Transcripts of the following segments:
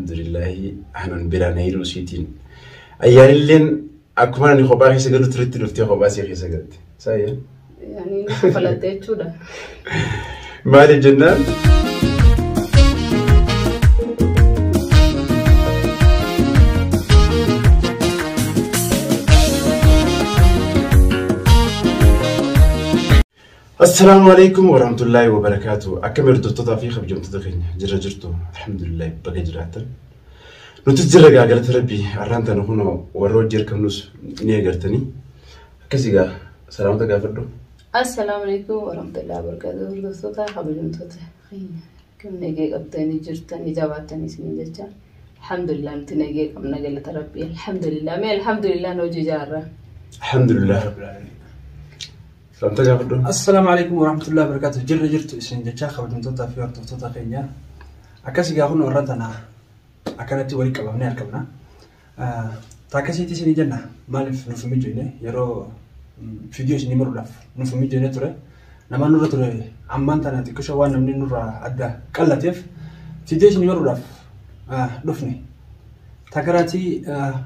Alhamdulillaahi anan biraan hiruu isiitiin. Ayyaanilleen akkuma ani kophaa keessa galu turetti dhuftee kophaa isii keessa galte. Saayyaan. Yaani inni kafalatte jechuudha. Maaliif jennaan? Assalaamu alaikum warahmatullaahi wabarakaatu. Akkam hordoftoota fi kabajamtoota keenya jirra jirtu alhamdulillah baga jiraattan. Nuti jirra gaa galata rabbii har'aan tana kunoo warra hojii argamnus ni agartanii. Akkasii gaa salaamata gaafadhu. Assalaamu alaikum warahmatullahi wabarakatuh. Hordoftoota kabajamtoota keenya kan nagee qabdanii jirtanii jabaattanii isin jecha. Alhamdulillah nuti nagee qabna galata rabbii. Alhamdulillah mee alhamdulillah nu hojii jaarra. Alhamdulillah rabbil aalamiin. Salaamata gaafadhu. Assalaamu alaikum warahmatullahi wabarakatuh. Jirra jirtu isin jechaa kabajamtootaa fi hordoftoota keenya. Akkasii gaa kun warra tana akkanatti walii qabamnee argamna. Takkasiitti isinii jenna maaliif nuuf hin mijoine yeroo viidiyoo isinii maruudhaaf nuuf hin mijoine ture. Nama nurra ture ammaan tana xiqqisho waan namni nurra adda qallateef viidiyoo isinii maruudhaaf dhufne. Takaraatii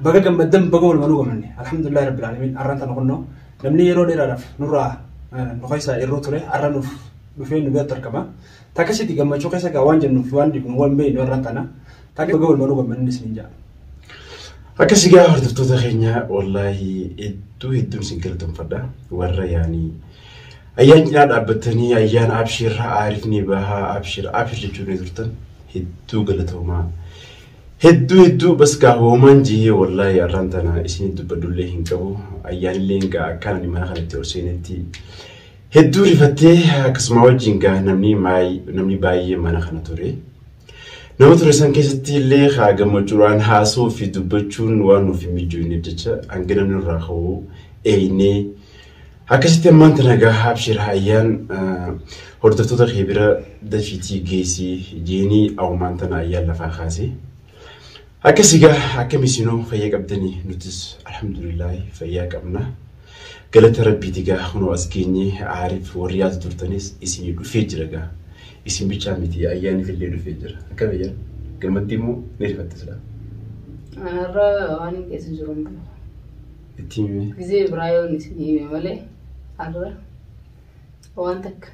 baga gammaddan baga walumaa gammanne alhamdulillahi rabbil aalamiin arraan tana kunnoo namni yeroo dheeraadhaaf nurraa nu keessa yeroo ture arra nuuf dhufee nu biratti argama. Takkasitti gammachuu keessa gaa waan jennuuf waan dhibnu waan beeknu arraan tana takka baga walumaa gammanne isiniin jedha. Akkasii gaa hordoftoota keenya wallaahi hedduu hedduun isin galateeffadha. Warra yaanii ayyaan cinaa dhaabbatanii ayyaana abshirra aarifni bahaa abshir abshir jechuun ni turtan hedduu galatoomaa. Hedduu hedduu bas gaa hoomaan jihee wallaahi har'aan tana isin dubbadullee hin qabu. Ayyaanillee gaa akkaan ani mana kanatti ol seenetti hedduu rifattee akkasuma wajjin gaa namni baay'ee mana kana ture. Nama ture san keessatti illee haa gammachuudhaan haasoo fi dubbachuun waan nuuf hin mijoofneef jecha hanga namni irraa ka'u eeynee akkasitti ammaan tana gaa abshir ayyaan hordoftoota kee bira dafiitii geessii jeenii awumaan tana ayyaan lafaa kaasee. Akkasii gaa akkam isinoo fayyaa qabdanii nutis alhamdulillah fayyaa qabna. Galata rabbiiti gaa kunoo as geenye aariif warri yaadu turtanis isinii dhufee jira gaa. Isin bichaa miti ayyaaniif illee dhufee jira. Akkam ayyaan gammaddii immoo ni rifatte silaa. Anarra waan hin keessa jiru hin beeku. Itti himee. Gizee biraa yoon isin hime malee har'a waan takka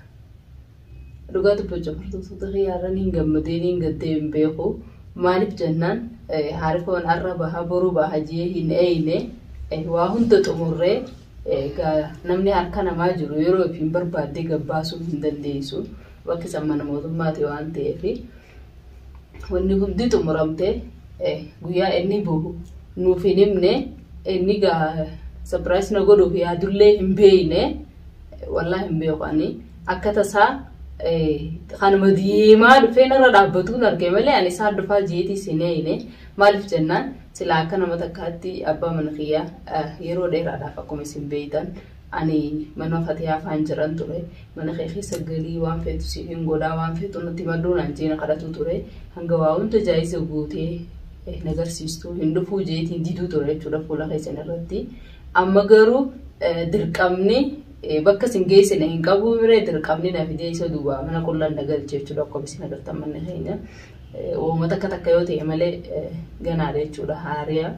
dhugaa dubbachuuf hordoftoota kiyya har'a niin gammadee niin gaddee hin beeku. Maaliif jennaan haarifoon har'a baha boruu baha jee hin eeyne waa hunda xumurree namni harka namaa jiru yeroo ofiin barbaaddee gabbaasuu hin dandeessu. Bakki san mana mootummaati waan ta'eef wanni hundi xumuramtee guyyaa inni bahu nuuf hin himne inni gaa sapiraayis na godhuuf yaadullee hin beekne wallaahi hin beeku ani akka tasaa kanuma deemaa dhufee narra dhaabbatuun arge malee ani isaan dhufaa jiitii sin eeyne maaliif jennaan silaa akka nama takkaatti abbaa mana kiyyaa yeroo dheeraadhaaf akkuma isin beektan ani mana fatiyaa faan jiran ture mana kee keessa galii waan feetu siif hin godhaa waan feetu natti madduun an jeena kadhatu ture hanga waa hunda jaayiza guutee nagarsiistuu hin dhufuu jeetiin diduu ture jechuudha fuula keessan irratti. Amma garuu dirqamni bakka isin geessine hin qabu biree dirqamni na fidee isa duwwaa mana qullaan na galche jechuudha akkuma isin agartan manni keenya. Uumama takka takka yoo ta'e malee ganaadha jechuudha haariyaa.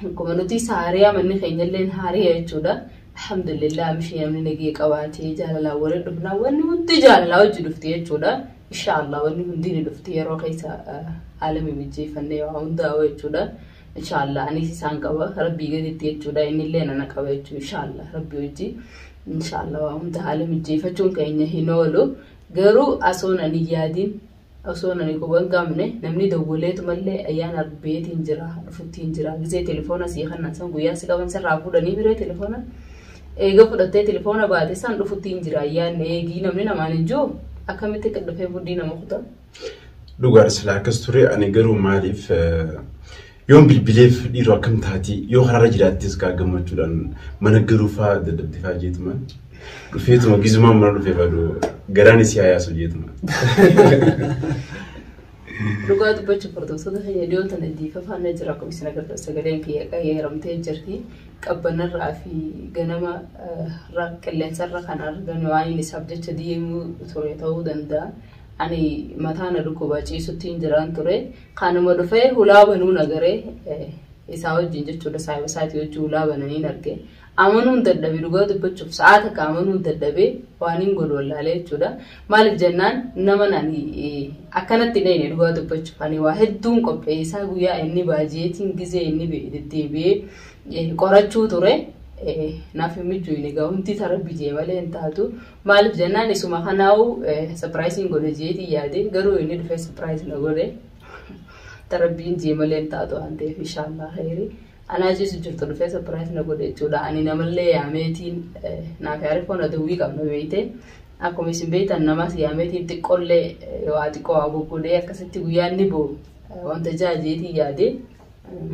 Akkuma nuti haariyaa manni keenya illee haariyaa jechuudha. Alhamdulillah mishee namni nagee qabaatee jaalalaan waliin dhufnaa wanni hundi jaalalaa hojii dhufti jechuudha. Inshaallah wanni hundi ni dhufti yeroo keessa haala mimijjeeffannee waa hundaa'u jechuudha. Inshaallah anis isaan qaba rabbii gaditti jechuudha inni illee nana qaba jechuudha inshaallah rabbii hojii. Inshaallah waa hunda haala mijjeeffachuun keenya hin oolu. Garuu osoo ani yaadin osoo ani quba hin qabne namni dawwaleetu mallee ayyaana arbeetiin jira dhufuttiin jira gisee telefoona sii kannan san guyyaa si qaban sirraa fuudhanii biree telefoona. Eega fudhattee telefoona baate san dhufuttiin jira ayyaanni eegii namni namaan hin jiru akkamitti akka dhufee buddii nama kuta. Dhugaadha silaa akkas ture ani garuu maaliif yoon bilbileef dhiiroo akkam taati yoo karaarra jiraattis gaa gammachuudhaan mana garuu faa dadhabde faa jeetuma dhufeetuma gizumaan mana dhufee faduu garaan isii haa yaasu jeetuma. Dhugaa dubbachuuf hordoftoota keenya dhiyoo tana diifa faana jira akkuma isin agartan sagaleen kiyya qayyaaramtee jirti. Qabbanarraa fi ganama qilleensarra kan argan waan isaaf jecha deemuu ture ta'uu danda'a. Ani mataa na dhukkuba ciisutti hin jiraan ture. Kanuma dhufee hulaa banuu nagaree isaa wajjin jechuudha saayiba isaatii wajjin hulaa bananiin arge. Amanuun dadhabe dhugaa dubbachuuf sa'aa takka amanuun dadhabe waan hin godhu wallaalee jechuudha. Maaliif jennaan nama ani akkanatti hin eegne dhugaa dubbachuuf ani waa hedduun qopheessaa guyyaa inni baajeetiin gizee inni deddeebi'ee qorachuu ture. Naaf hin mijuune egaa hundi tara bijee malee hin taatu. Maaliif jennaan isuma kanaa'u sapiraayisiin godhe jeetii yaade garuu inni dhufee sapiraayis na godhe. Tarabbiin jee malee hin taatu waan ta'eef inshaallah khayri. Anaa ciisu jirtu dhufee sapiraayis na godhe jechuudha. Ani namallee yaameetiin naaf yaarifoon adawwii qabna beeyte. Akkuma isin beektan namas yaameetiin xiqqoollee waa xiqqoo waa goggodhee akkasitti guyyaa inni bo'u wanta jaajeetii yaade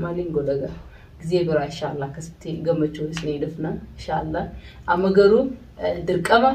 maaliin godha gaa. Gizee biraa inshaallah akkasitti gammachuun isinii dhufna inshaallah. Amma garuu dirqama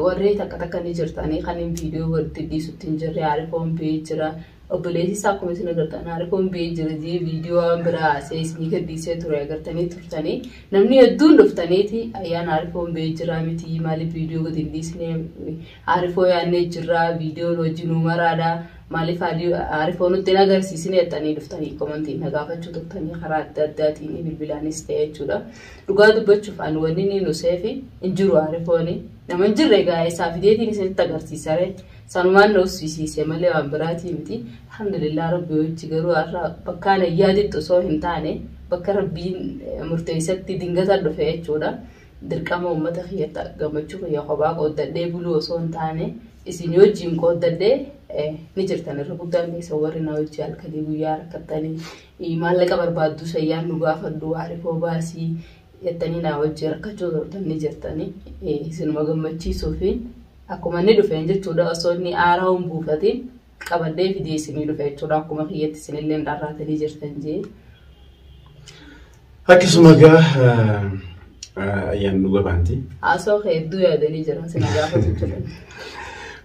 warri takka takka ni jirtanii kan hin viidiyoo walitti dhiisutti hin jirre aarifoon ba'ee jira. Obboleessi isaa akkuma isin agartan aarifoon ba'ee jira jee viidiyoo waan biraa haasee isinii gadhiisee ture agartanii turtanii namni hedduun dhuftaniiti ayyaana aarifoon ba'ee jira miti maaliif viidiyoo gadi hin dhiisne aarifoo yaannee jirra viidiyoon wajjin maraadha maaliif aarifoo nutti hin agarsiisne jettanii dhuftanii komantiin na gaafachuu turtanii karaa adda addaatiin bilbilaanis ta'e jechuudha. Dhugaa dubbachuuf ani wanni inni nu seefi hin jiru aarifooni nama hin jirre egaa isaa fideetiin isinitti agarsiisare sanumaan na uffisiise malee waan biraatii miti. Alhamdulillah rabbi wajji garuu har'a bakka ana yaaditti osoo hin taane bakka rabbiin murteessatti dingata dhufe jechuudha. Dirqama uummata kiyyatti gammachuu kiyya kophaa qooddadhee buluu osoo hin taane isin wajjin qooddadhee ni jirtan irra guddaan keessa warri na wajji halkanii guyyaa rakkattanii maallaqa barbaaddu sayyaan nu gaafadhu aarifoo baasii jettanii na wajji rakkachuu turtan ni jirtanii isinuma gammachiisuu fi akkuma inni dhufeen jechuudha osoo inni aaraa hin buufatin qabadhee fidee isinii dhufe jechuudha akkuma kiyyatti isinillee dharraatanii jirtan jee. Akkasuma egaa ayyaan dhuga baanti. Haasoo hedduu yaadanii jiran sin gaafatu jiran.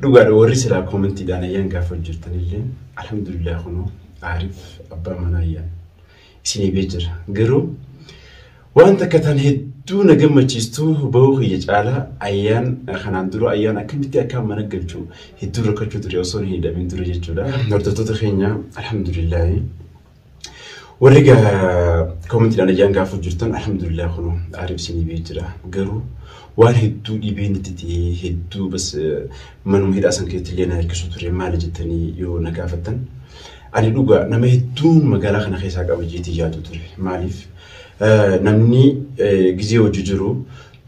Dhugaadha warri silaa koomentiidhaan ayyaan gaafa jirtanillee alhamdulillah kunoo aariif abbaa manaa ayyaan isinii bee jira. Garuu waan takka tan hedduu na gammachiistu bahuu kiyya caalaa ayyaan kanaan dura ayyaan akkamitti akka mana galchu hedduu rakkachuu ture osoo hin hidhamin ture jechuudha. Hordoftoota keenya alhamdulillah warri koomentiidhaan ayyaan gaafa jirtan alhamdulillah kunoo aariif isinii bee jira. Garuu waan hedduu dhibeen itti ta'ee hedduu bas manuma hidhaa san keessatti illee na harkisuu ture maali jettanii yoo na gaafattan ani dhugaa nama hedduun magaalaa kana keessaa qaba jeetii yaadu ture. Maaliif namni gizee hojii jiru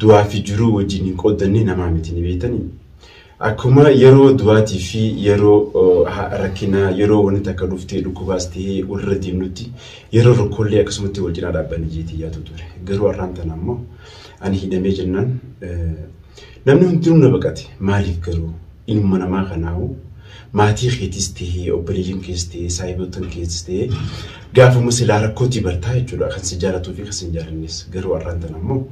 du'aa fi jiruu wajjin hin qooddanne namaa miti ni beektanii. Akkuma yeroo du'aatii fi yeroo rakkinaa yeroo wanti takka dhuftee dhukkubaas ta'ee walirra deemnutti yeroo rakkoolee akkasumatti wal cinaa dhaabbanne jeetii yaadu ture. Garuu har'aan tana ammoo ani hidhamee jennaan namni hundinuu na baqate. Maaliif garuu ilma namaa kanaa'u maatii keetis ta'ee obboleeyyan kees ta'ee saayibotan kees ta'ee gaafuma silaa rakkootii bartaa jechuudha kan si jaalatuu fi kan si hin jaalannes. Garuu har'aan tana ammoo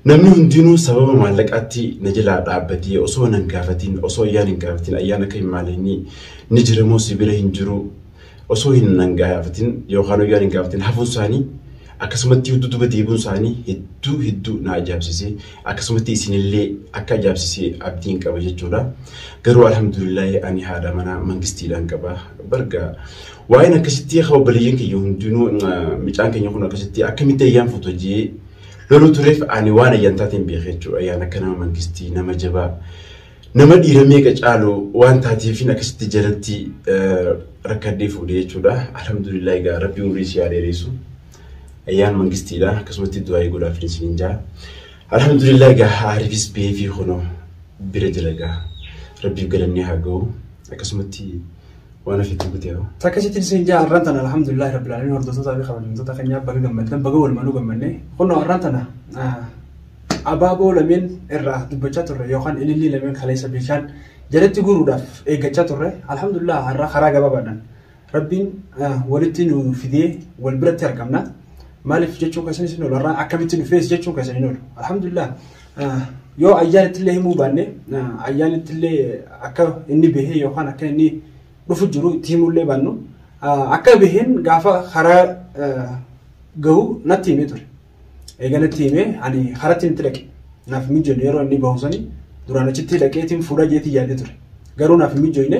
namni hundinuu sababa maallaqaatti na jalaa dhaabbatee osoo nan gaafatin osoo ayyaan hin gaafatin ayyaan akka hin maalinni ni jira moo si bira hin jiru osoo hin nan gaafatin yookaan ayyaan hin gaafatin hafuun isaanii akkasumatti dudduuba deebiin isaanii hedduu hedduu na ajaa'ibsiise akkasumatti isinillee akka ajaa'ibsiise abdiin qaba jechuudha. Garuu alhamdulillah ani haadha manaa mangistiidhaan qaba. Barga waa'een akkasitti haa obboleeyyan kiyya hundinuu mucaan keenya kun akkasitti akkamitti ayyaan fuutu jee loluu tureef ani waan ayyaan taateen beeka jechuudha. Ayyaan akka nama mangistii nama jabaa nama dhiira meeqa caalu waan taateefin akkasitti jalatti rakkadhee fuudhe jechuudha. Alhamdulillah egaa rabbi umurii si haa dheeressu. Ayyaan mangistiidha akkasumatti du'aa godhaaf isiniin jaa. Alhamdulillah egaa aariifis ba'ee fi kunoo bira jira egaa rabbiif galannee haa ga'u akkasumatti waan ofiitti gutee hoo. Akkasitti isin jaa har'aan tana alhamdulillah rabbil alamin hordoftoota fi kabajamtoota keenyaa baga gammaddan baga walumaanuu gammadne kunoo har'aan tana abaaboo lameen irraa dubbachaa turre yookaan ilillii lameen kaleessa bishaan jalatti guuruudhaaf eeggachaa turre alhamdulillah har'a karaa gabaabaadhaan rabbiin walitti nu fidee wal biratti argamna. Maaliif jechuun keessan isin oolu har'aan akkamitti dhufees jechuun keessan hin oolu alhamdulillah yoo ayyaanitti illee himuu baanne ayyaanitti illee akka inni bahee yookaan akka inni dhufu jiru itti himullee baannu akka baheen gaafa karaa gahu natti himee ture. Egaa natti himee ani karatti itti dhaqe naaf mijannu yeroo inni bahu sani duraan achitti dhaqeetiin fuudha jeetii yaadee ture. Garuu naaf hin mijoofne.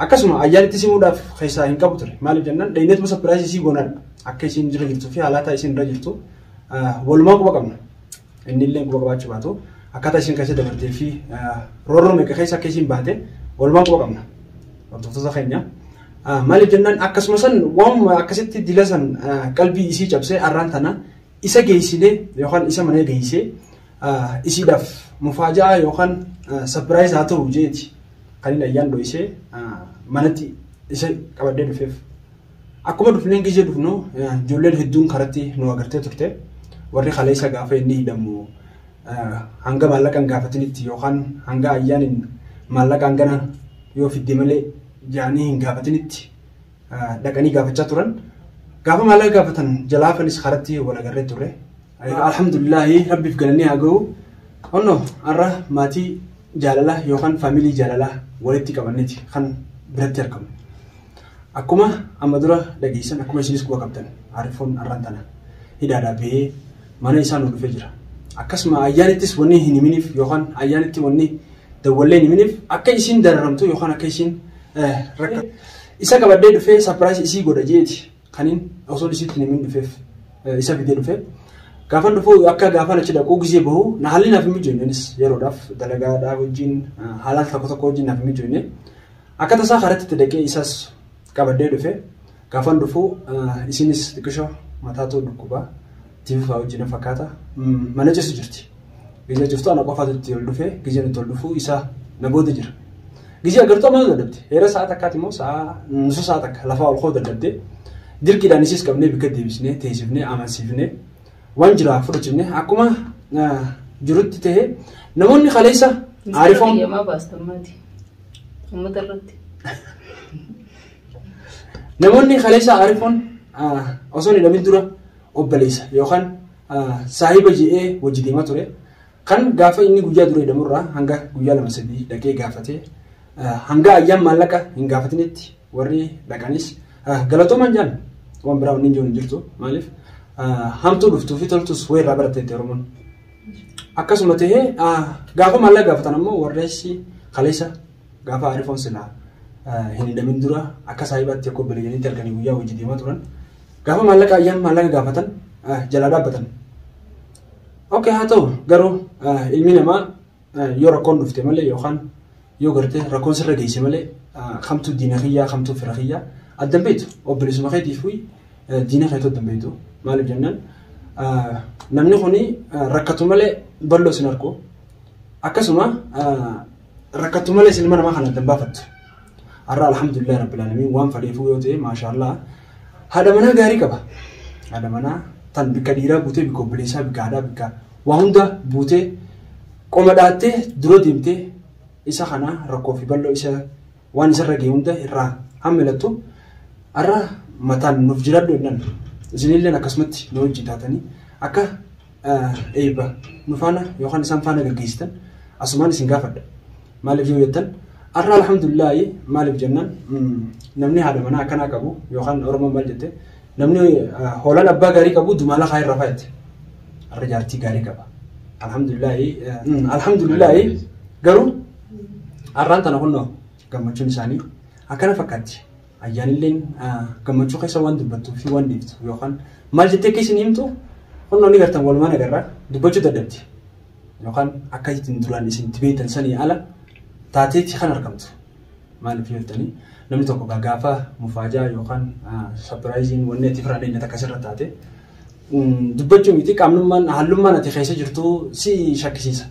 Akkasuma ayyaanitti simuudhaaf keessaa hin qabu ture. Maaliif jennaan dhayneetuma surprise isii goonaadha. Akka isiin jira jirtuu fi haalaataa isiin irra jirtu walumaa quba qabna. Inni illee quba qabaachuu baatu akkaataa isiin keessa dabartee fi roorroo meeqa keessa akka isiin baate walumaa quba qabna. Hordoftoota keenya. Maaliif jennaan akkasuma san waanuma akkasitti dila san qalbii isii cabsee arraan tana isa geessinee yookaan isa mana geessee isiidhaaf mufaajaa yookaan surprise haa ta'u jeeti. Kan inni ayyaan dho'isee manatti isa qabadhee dhufeef. Akkuma dhufneen gizee dhufnu ijoolleen hedduun karatti nu agartee turte. Warri kaleessa gaafa inni hidhamu hanga maallaqa hin gaafatinitti yookaan hanga ayyaan maallaqa hangana yoo fidde malee jaanii hin gaafatinitti dhaqanii gaafachaa turan. Gaafa maallaqa gaafatan jalaafanis karatti wal agarree turre. Alhamdulillahi rabbiif galanii haa ga'u. Onno har'a maatii jaalalaa yookaan faamilii jaalalaa walitti qabanneeti kan biratti argamu. Akkuma amma dura dhageessan akkuma isinis quba qabdan Arifoon har'aan tana hidhaadhaa bahee mana isaa nu dhufee jira. Akkasuma ayyaanittis wanni hin himiniif yookaan ayyaanitti wanni dawwallee hin himiniif akka isiin dararamtu yookaan akka isiin rakka isa qabadhee dhufee surprise isii godha jeeti kaniin osoo isiitti hin himin dhufeef isa fidee dhufee. Gaafan dhufuu akka gaafan achi dhaquu gizee bahu na haalli naaf hin mijoofne anis yeroodhaaf dalagaadhaa wajjin haalaan tokko tokko wajjin naaf hin mijoofne. Akka tasaa karatti itti dhaqee isas qabadhee dhufe gaafan dhufuu isinis xiqqishoo mataatu dhukkubaa tiififaa wajjin fakkaata mana ciisu jirti. Gizee jirtu ana qofaatu itti ol dhufe gizeen itti ol dhufuu isa na booda jira. Gizee agartuu ammaa dadhabde heera sa'a takkaati immoo sa'a nusu sa'a takka lafaa ol koo dadhabde dirqiidhaan isis qabnee bikka deebisnee teessifnee amansiifnee waan jira fudhachifne akkuma jirutti ta'e namoonni kaleessa Arifoon. Yammaa baastammaati. Uummata irratti. Namoonni kaleessa Arifoon osoo hin hidhamin dura obboleessa yookaan saahiba je'ee wajji deemaa ture. Kan gaafa inni guyyaa dura hidhamurraa hanga guyyaa lama sadii dhaqee gaafatee hanga ayyaan maallaqa hin gaafatinitti warri dhaqanis galatoomaan jaan waan biraa wanni hin jirtu maaliif hamtuu dhuftuu fi toltus wayirraa barateetti Oromoon. Akkasuma ta'ee gaafa maallaqa gaafatan ammoo warreessi kaleessa gaafa Arifoon silaa hin hidhamin dura akka saahibaatti akka obboleeyyaniitti halkanii guyyaa hojii deemaa turan gaafa maallaqa ayyaan maallaqa gaafatan jalaa dhaabbatan. Okay haa ta'u garuu ilmi namaa yoo rakkoon dhufte malee yookaan yoo gartee rakkoon sirra geesse malee kamtuu diina kiyyaa kamtuu fira kiyyaa addan beektu obboleessuma keetiif diina keetu addan beektu maaliif jennaan namni kuni rakkatu malee bal'oo sin argu akkasuma rakkatu malee ilma namaa kana addan baafattu. Har'a alhamdulillah rabbil alamin waan fedheefuu yoo ta'e maashaallah haadha manaa gaarii qaba. Haadha manaa tan bikka dhiiraa buutee bikka obboleessaa bikka haadhaa bikka waa hunda buutee qoma dhaattee dura deemtee isa kana rakkoo fi bal'oo isa waan isarra ga'e hunda irraa hammilattu har'a mataan nuuf jiraadhu jennaan isinilleen akkasumatti nu wajjin taatanii akka eebba nu faana yookaan isaan faana gaggeessitan asumaan isin gaafadha. Maaliif yoo jettan har'a alhamdulillahi maaliif jennaan namni haadha manaa akkanaa qabu yookaan Oromoon maal jette namni hoolaan abbaa gaarii qabu dumaala kaa irra faayate har'a jaartii gaarii qaba. Alhamdulillahi alhamdulillahi garuu har'aan tana kunnoo gammachuun isaanii akkana fakkaatti. Ayyaanilleen gammachuu keessa waan dubbattuu fi waan dhiiftu yookaan maal jettee akka isin himtu kunnoo ni gartan walumaan agarraa dubbachuu dadhabdi. Yookaan akka ittiin duraan isin itti beektan sanii ala taateetti kan argamtu. Maaliif yoo jettanii namni tokko gaafa mufaajaa yookaan sapiraayiziin wanni ati firaan eenyata akkasirra taate dubbachuu miti qaamnummaan hallummaan ati keessa jirtu si shakkisiisa.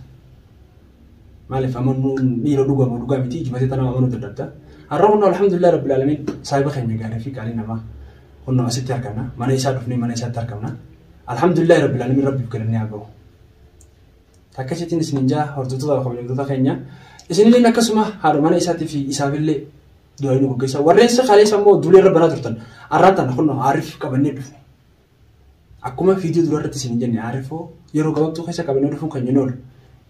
Maaliif amanuun dhiira dhugamu dhugaa miti jibatee tana amanuu dadhabda. Har'a kunnoo alhamdulillah rabbil alamin saahiba keenya gaarii fi qaalii namaa kunnoo asitti argamna mana isaa dhufnee mana isaatti argamna. Alhamdulillah rabbil alamin rabbiif galannee haa ga'u. Akkasittiin isin jaa hordoftoota kabajamtoota keenya isinillee akkasuma haadha mana isaatii fi isaafillee du'aa nu gaggeessa. Warreen kaleessa immoo duulee irra banaa turtan har'aan tana kunnoo Ariif qabannee dhufne. Akkuma viidiyoo dura irratti isin jenne Arifoo yeroo gabaabtuu keessa qabannee dhufuun kan inni oolu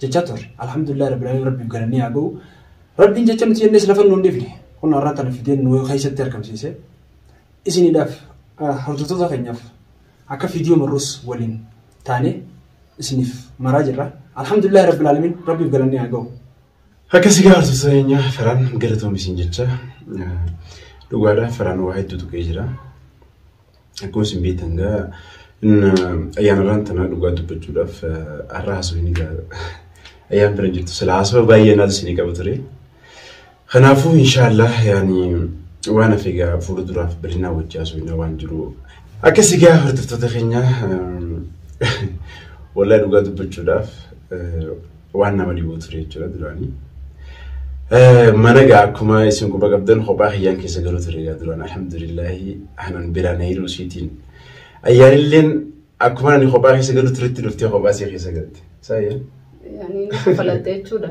jechaa turre. Alhamdulillah rabbil alamin rabbiif galannee haa ga'u. Rabbiin jecha nuti jennes lafa nu hin dhiifne kunnoo har'aan tana fidee nu keessatti argamsiise. Isiniidhaaf hordoftoota keenyaaf akka viidiyoo marruus waliin taane isiniif maraa jirra. Alhamdulillah rabbil alamin rabbiif galannee haa ga'u. Akkasii gaa hordoftoota keenya Faraan galatoomisiin jecha dhugaadha Faraan waa hedduu tuqee jira. Akkuma isin beektan gaa ayyaanarraan tana dhugaa dubbachuudhaaf har'a haasofni gaa ayyaan bira jirtu sila haasawa baay'ee naatu isinii qaba ture. Kanaafuu inshaallah yaani waan hafe gaa fuula duraaf bal'inaa wajji haasofna waan jiru. Akkasii gaa hordoftoota keenya wallahi dhugaa dubbachuudhaaf waan nama dhibuu ture jechuudha duraanii. Mana gaa akkuma isin quba qabdan kophaa kiyyaan keessa galuu ture gaa duraan alhamdulillahi hanan biraan hiruu isiitiin. Ayyaanilleen akkuma ani kophaa keessa galuu turetti dhuftee kophaa isii keessa galte. Saayyaan? Yaani inni kafalatte jechuudha.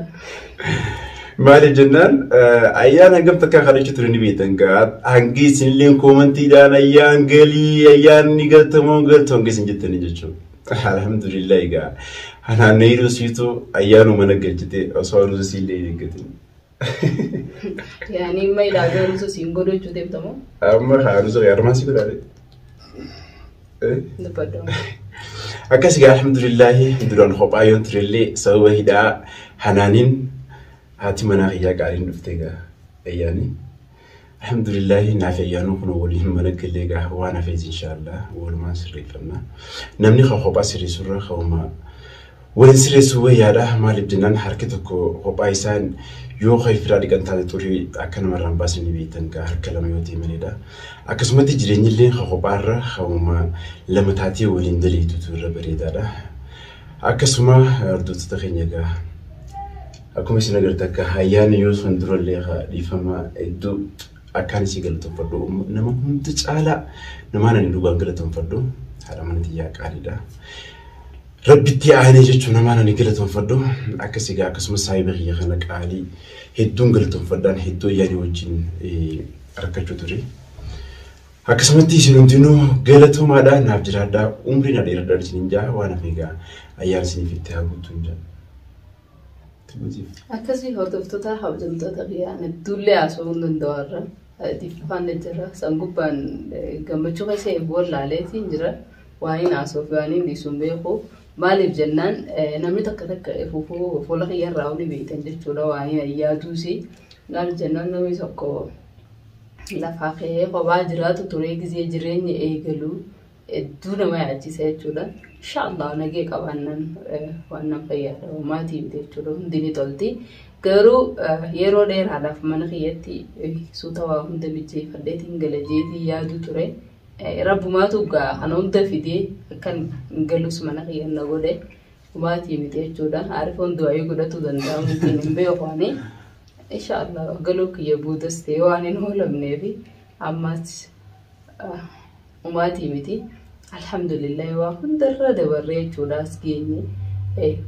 Maaliif jennaan ayyaan hangam takkaa kadhachuu ture ni beektan gaa hangi isinilleen koomantiidhaan ayyaan galii ayyaan ni galtamoo galtu hanga isin jettanii jechuudha. Alhamdulillah egaa hanaan hiruu siitu ayyaanuma mana galchite osoo haruusa siillee hin eeggatin. Yaani amma ilaalee haruusa siin godhu jechuu deemtamoo? Amma haruusa armaan si godhaale. Dubbadhu. Akkas egaa alhamdulillahi duraan kophaa yoon turellee sababa hidhaa hanaaniin haati manaa kiyyaa qaaliin dhufte egaa ayyaani. Alhamdulillahi naaf ayyaanuu kun waliin mana gallee egaa waan hafees inshaallah walumaan sirreeffanna. Namni kan kophaa sirreessurra kan waliin sirreessuu wayyaadha. Maaliif jennaan harki tokko kophaa isaan yoo kan firaa dhiqan taate xurii akka namarraan baasan ni beektan egaa harka lama yoo ta'e maleedha. Akkasumatti jireenyillee kan kophaarra kan lama taatee waliin daleetutu irra bareedaadha. Akkasuma hordoftoota keenya egaa akkuma isin agartan akka ayyaanni yoo sun durallee dhiifama hedduu akkaan isii galatoonfadhu nama hunda caalaa namaan ani dhugaan galatoonfadhu haadha mana tiyyaa qaaliidha. Rabbitti aanee jechuun namaan ani galatoonfadhu akkas egaa akkasumas saayiba kiyya kana qaalii hedduun galatoonfadhaan hedduu ayyaanii wajjin rakkachuu ture. Akkasumatti isin hundinuu galatoomaadha naaf jiraadhaa umrii na dheeradhaa isiniin jaa waan hafe egaa ayyaan isiniif itti haa guutuu hin jaa. Akkasii hordoftoota kabajamtoota kiyyaan hedduullee haasa'uu hin danda'u har'a. Dhiiffaan jira. San gubbaan gammachuu keessa wallaaleetiin jira. Waan hin haasa'uuf waan hin dhiisu hin beeku. Maaliif jennaan namni takka takka fuufuu fuula kiyyarraa ni beektan jechuudha waan hin yaaduusi. Maaliif jennaan namni tokko lafaa ka'ee kophaa jiraatu turee gizee jireenya eegaluu hedduu nama yaachisa jechuudha. Inshaallah nagee qabaannan waan nan fayyada maatii miti jechuudha hundi ni tolti. Garuu yeroo dheeraadhaaf mana kiyyatti suuta waa hunda mijeeffadheetiin gala jeetii yaadu ture. Rabbumaatu gaa kana hunda fidee akkan galus mana kiyya na godhe maatii miti jechuudha. Aarifoon du'aayii godhachuu danda'a miti hin beeku ani. Inshaallah galuu kiyya boodas ta'ee waan hin oolamneefi ammas umaatii miti. Alhamdulillah waa hundarra dabarree jechuudha as geenye.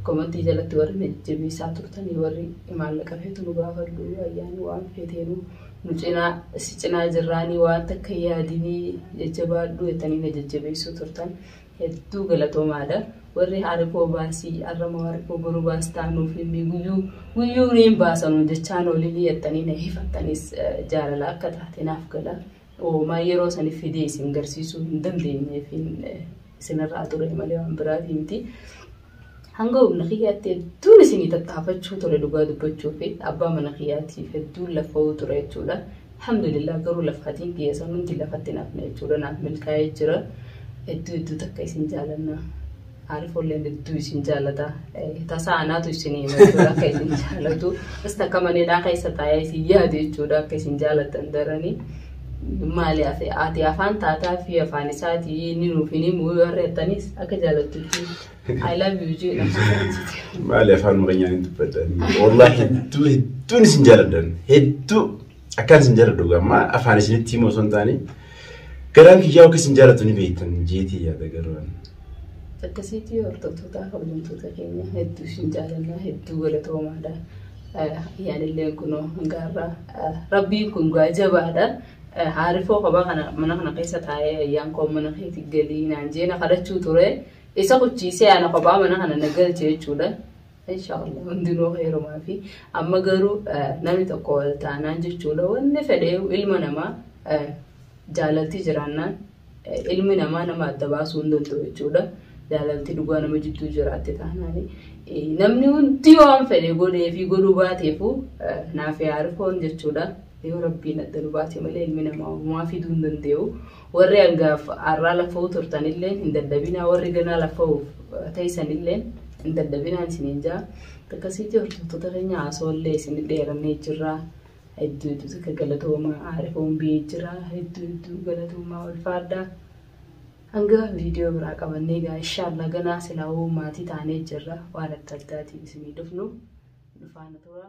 Komantii jalatti warri na jajjabeessaa turtanii warri maallaqa feetu nu gaafadhu ayyaani waan feeteenu nu cinaa si cinaa jirraanii waan takka yaadinii jajjabaadhu jettanii na jajjabeessuu turtan hedduu galatoomaadha. Warri harikoo baasii har'ama harikoo boruu baas taanuuf himmi guyyuu guyyuu niin baasanu jechaan olii jettanii na hifattanis jaalala akka taate naaf gala. Oomaa yeroo saniif fidee isin garsiisuu hin dandeenyeef isinirraa ture malee waan biraatii miti. Hanga humna kiyyaatti hedduun isinii tattaafachuu ture dhugaa dubbachuu fi abbaa mana kiyyaatiif hedduun lafa'uu ture jechuudha. Alhamdulillah garuu lafaatiin kiyya san hundi lafatti naaf jechuudha naaf milkaa'ee jira. Hedduu hedduu takka isin jaalanna. Aarifoolleen hedduu isin jaalata. Tasaa anaatu isin hima jechuudha akka isin jaalatu. Bas takka maneedhaa keessa taa'ee isin yaadu jechuudha akka isin jaalatan daranii. Maali ati afaan taataa fi afaan isaatii inni nuuf hin himu yoo harreettanis akka jaalattutti I love you jedha. Maali afaan keenyaan hin dubbaddan. Wallahi hedduu hedduun isin jaaladhan. Hedduu akkaan isin jaaladhu gamma afaan isinitti himu osoo hin taane garaan kiyyaa akka isin jaalatu ni beektan jeetii yaada garuu. Akkasitti hordoftoota kabajamtoota keenya hedduu isin jaalannaa hedduu galatoomaadha. Ayyaanillee kunoo hangaarraa rabbiin kun gaa jabaadha. Haarifoo kophaa kana mana kana keessa taa'ee ayyaan koo mana keetti galii naan jeena kadhachuu ture. Isa kuchiisee ana kophaa mana kana na galche jechuudha. Inshaallah hundinuu heerumaa fi amma garuu namni tokko wal taanaan jechuudha wanni fedhee ilma namaa jaalalti jiraannaan ilmi namaa nama adda baasuu hin danda'u jechuudha. Jaalalti dhugaa nama jidduu jiraatte taanaan namni hundi waan fedhe godhee fi godhuu baateefu naaf Aarifoon jechuudha. Yoo Rabbiin adda nu baate malee ilmi namaa homaa fiduu hin danda'u. Warri hangaaf har'aa lafa'uu turtanillee hin dadhabinaa, warri ganaa lafa'uuf teessanillee hin dadhabinaan isiniin jaa. Akkasitti hordoftoota keenya haasawallee isin dheerannee jirra. Hedduu hedduu takka galatoomaa, Aarifoon biyee jira. Hedduu hedduu galatoomaa, ulfaadhaa. Hanga viidiyoo biraa qabannee egaa inshaallah ganaa silaa'uu maatii taanee jirra, waan adda addaatiin isinii dhufnu nu faana tura.